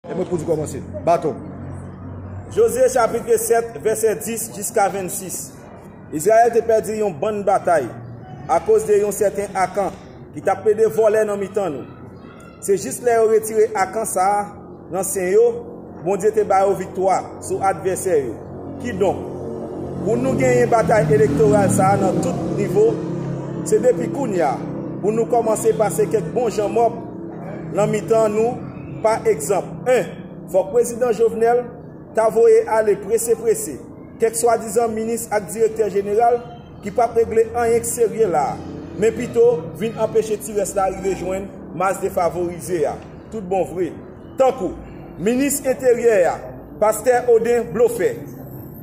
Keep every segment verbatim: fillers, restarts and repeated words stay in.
E mwen pou di kòmanse. Baton. Jozye chapit sèt, vèsè dis jiska vennsis. Izrayèl te pèdi yon bann batay akoz de yon sèten Akan ki t ap plede vòlè nan mitan nou. Se jis lè yo retire Akan sa a nan sen yo, Bondye te ba yo viktwa sou advèsè yo. Kidonk, pou nou genyen batay elektoral sa a nan tout nivo, se depi kounye a pou nou kòmanse pase kèk bon jan mòp nan mitan nou. Pa egzanp, en, fòk Prezidan Jovenel ta voye ale prese prese kèk swadizan minis ak direktè jeneral ki p ap regle anyen k serye la a, men pito vin anpeche ti rès la rive jwenn mas defavorize a. Tout bon vre. Tankou minis enteryè a, pastè Oden blofè,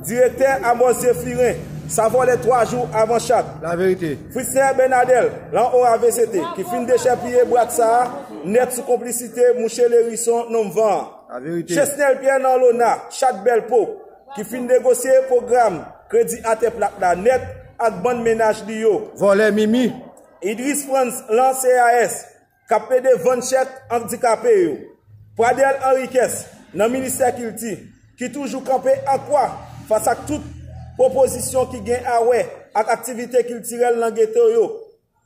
direktè Amòs Zefiren, sa vòlè twa jou avan chat, Laverite. Fritznè Bènadèl, lan o a V C T, ki fin dechèpiye bwat sa a nèt sou konplisite mouche Lerison nonm van an. Laverite. Chesnel Pierre nan Lona, chat bèl po, ki fin negosye pwogram kredi atè plat la nèt ak bann mennaj li yo. Vòlè Mimi. Idris Frantz lan C A S, k ap plede vann chèk andikape yo. Pradel Henriquez nan ministè kilti, ki toujou kanpe an kwa fas ak tout pwopozisyon ki gen a wè ak aktivite kiltirèl nan geto yo,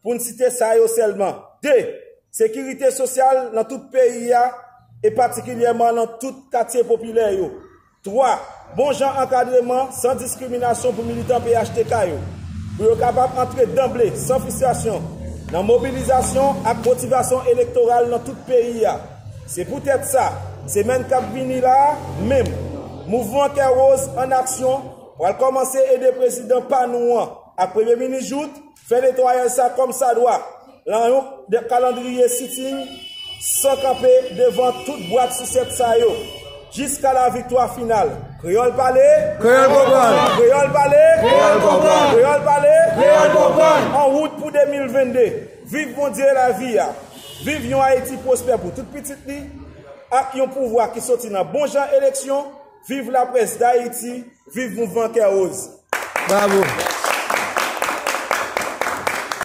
pou n site sa yo sèlman. De, sekirite sosyal nan tout peyi a, e patikilyèman nan tout katye popilè yo. Twa, bon jan ankadreman san diskriminasyon pou militan P H T K yo, pou yo kapab antre danble, san fristrasyon, nan mobilizasyon ak motivasyon elektoral nan tout peyi a. Se poutèt sa, semèn k ap vini la a menm, Mouvman Kè Woz an aksyon pral kòmanse ede prezidan pa nou an ak Premye Minis Jouthe fè netwayaj sa kòm sa dwa, lan yon de kalandriye sitting san kanpe devan tout bwat sousèt sa yo, jiska la viktwa final. Kreyòl pale, Kreyòl konprann. Kreyòl pale, Kreyòl konprann. Kreyòl pale, Kreyòl konprann. An wout pou de mil vennde. Viv Bondye lavi a. Viv yon Ayiti pwospè pou tout pitit li, ak yon pouvwa ki soti nan bon jan eleksyon. Viv Laprès Dayiti. Viv Mouvman Kè Woz. Bravo.